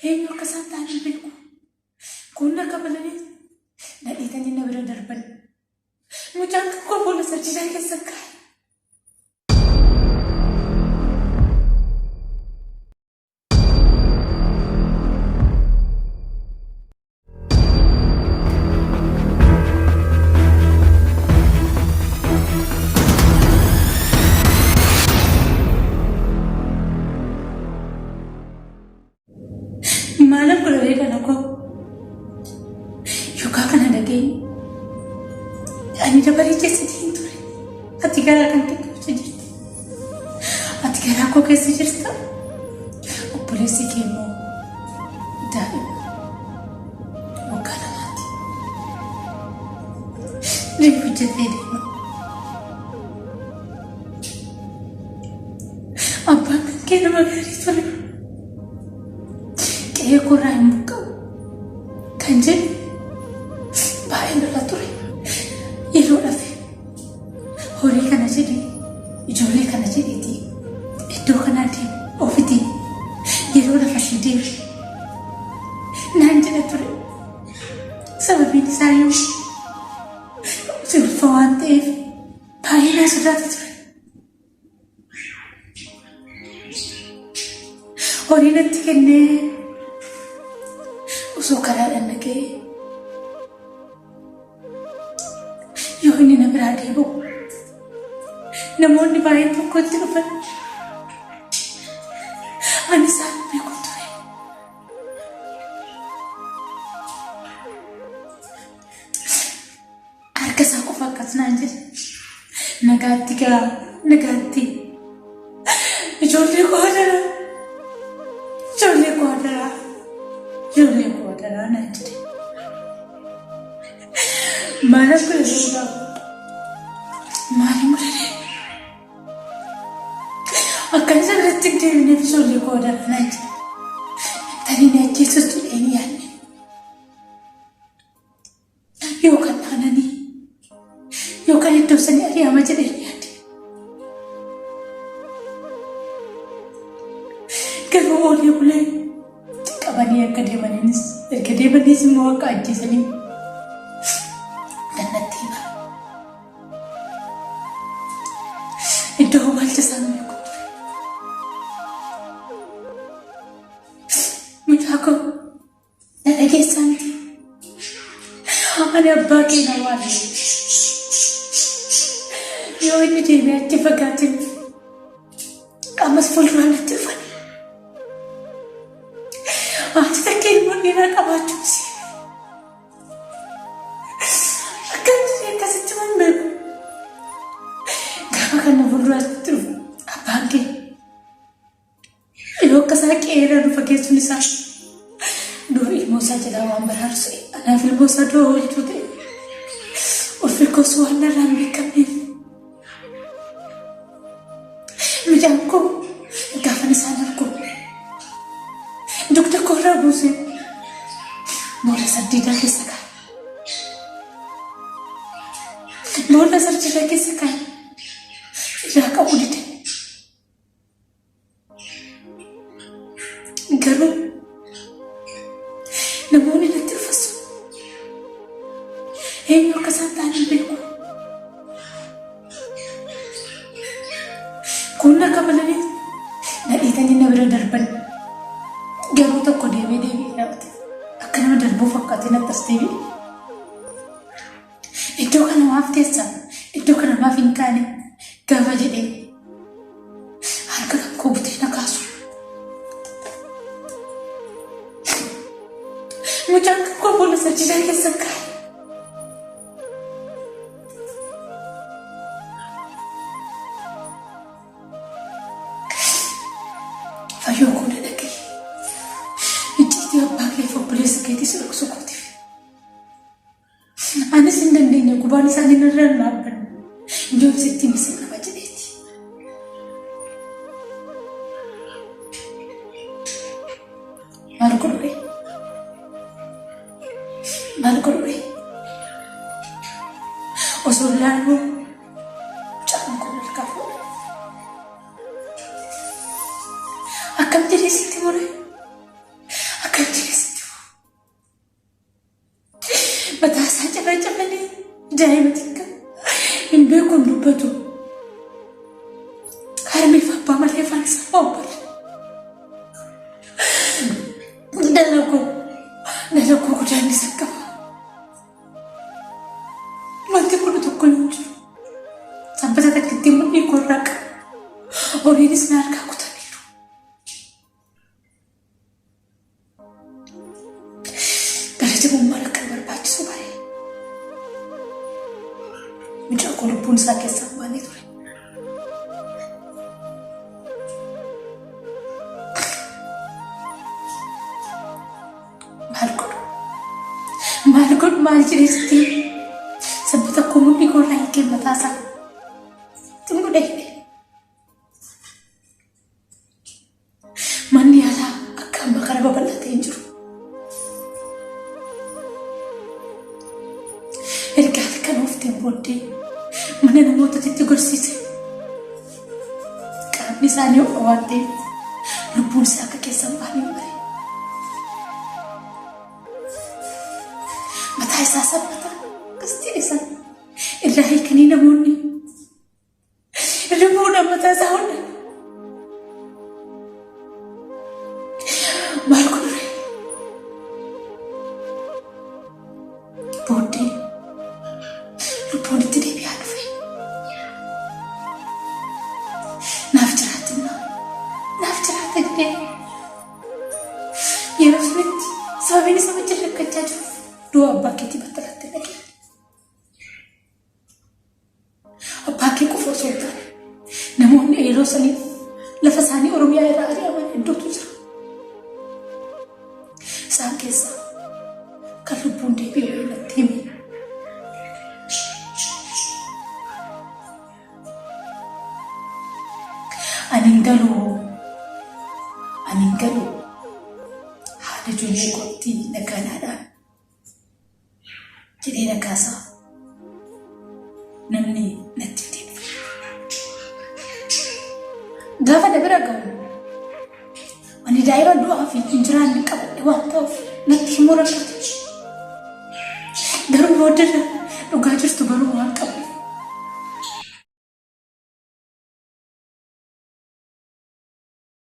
Eenyu akka isaan ta'an hin beeku. Kun na kabalanii na dhiitanii na bira darban. Mucaan kan koo boolla sarjiidaa keessa kaa'e. Maalan godhee dhala koo yookaan kana dhageenye ani dabaree keessa hin ture. Ati garaa kan kee keessa jirta. Ati garaa koo keessa jirta. Obboleessi kee immoo daa'ima waggaa 2ti. Reefu hojjetee deema. Abbaan kan kee nama gaarii ture. Qe'ee koorraa hin buqqa'u kan jedhu baay'ee lola ture. Yeroo dhafe horii kana jedhee ijoollee kana jedheetii iddoo kanaa deemu ofitii yeroo lafa ishee deemu naan jedha ture. Sababiin isaa yoo si ulfa waan ta'eef baay'ee naa sodaata ture. Horii natti kennee osoo karaadhaan dhaqee yoo inni na biraa deebi'u namoonni baay'een tokkotti dhufan ani isaan beeku ture. Harka isaa qofa akkas naan jedhe. Nagaatti gaa nagaatti. Ijoollee koo adaraa. Ijoollee koo adaraa. Ijoollee koo adaraa naan jedhe. Maalan godhe duuba? Maalin godhe? Akkan isa biratti hin deebineef ijoollee koo adaraa naan jedhe. Tarii na ajjeesus jedhee hin yaadne. Yookaan dhaananii yookaan iddoo sanii ari'ama jedheen yaade. Garuu oolee bulee qabanii akka deemaniinis erga deemaniis immoo akka ajjeesanii natti hima. Iddoo awwaalcha isaan beeku ture. Mucaa koo Na dhageessaa miti. Ani abbaa kee na waame. Yoo inni deemee achi fagaatin ammas fuulduraan natti dhufan. Haati takka ilmoo dhiiraa qabaachuun si. Akkam jedhee akkasitti waan beeku. Gaafa kana fuulduraatti dhufu abbaan kee Yeroo akka isaa qe'eerraa nu fageessuun isaa dur ilmoo isaa jalaa waan baraarsu anaaf ilmoo isaa du'a oolchuu ta'e ulfi koos waan narraa hin beekamneef mucaan koo gaafan isaan argu dugda koo irraa buusee boolla sardiidaa keessa kaa'e. Boolla sardiidaa keessa kaa'e irraa qabu dide. Garuu namoonni natti dhufan sun eenyu akka isaan ta'an hin beeku. Kun na kabalanii na dhiitanii na bira darban. Garuu tokko deemee deebi'ee dhaabate. Akka nama darbuu fakkaatee natti as deebi'e. Iddoo kana maaf teessa? Iddoo kana maaf hin kaane? Gaafa jedhee harka kan koo butee na kaasu. Mucaan kan koo boolla sarjiidaa keessa kaa'e. Fayyoo koo na dhaga'i. Icciitii abbaa kee fi obboleessa keetii si dhoksu kootiif. Anis hin dandeenye gubaan isaanii narra hin dhaabbanne. Ijoon sitti hime sin dhaba jedheeti. Maal godhure? Maal godhure? Osoo laaluu mucaan kun harkaa fuudhe. Akkam jedhee sitti mure? Akka Daa'ima xiqqaa hin beeku hin dubbatu. Harmeef abbaa malee afaan isaa waan barre. Dalaggoo dalaggoo guddaan isa qaba. Wanti kun tokko hin jiru. Sabbata takkitti mudhii koo irraa qaba. Horiinis na harkaa kutaniiru. Gara jabummaan akka barbaachisu bare. Mucaa koo lubbuun isaa keessaa hin baane ture. Maal godhu? Maal godhu maal jedhee sitti hime? Sabbata koo mudhii koo irraa hiikee mataa isaa. Xumuru dhahine. Manni yaalaa akka amma kana babal'atee hin jiru. Erga halkan oofteen booddee mana namootatti gorsiise. Qaamni isaanii ho'a waan ta'eef lubbuun isaa akka keessa hin baane bare. Mataa isaa sabbata akkas jedhe sana irraa hiikanii namoonni Ribuudhaan mataa isaa hodhan. Maal godhure? Booddee lubbuun itti deebi'aa dhufe. Naaf jiraatinna. Naaf jiraata jedhee. Yeroo sunitti sababiin isa wajjin rakkachaa jiruuf du'a abbaa keetii battalatti dhageenye. Abbaa kee qofa osoo hin taane namoonni yeroo sanii lafa isaanii Oromiyaa irraa ari'aman hedduutu jira. Isaan keessaa kan lubbuun deebi'e wayii natti himi. Ani hin galu. Ani hin galu. Haadha ijoollee kootti nagaa naadhaan. Jedhee na kaasa. Namni natti fidee dhufe. Gaafa na bira ga'u ani daa'ima du'aa fi hin jiraanne qabadhe waan ta'uuf natti himuu rakkate. Garuu booddarra dhugaa jirtu baruu waan qabu.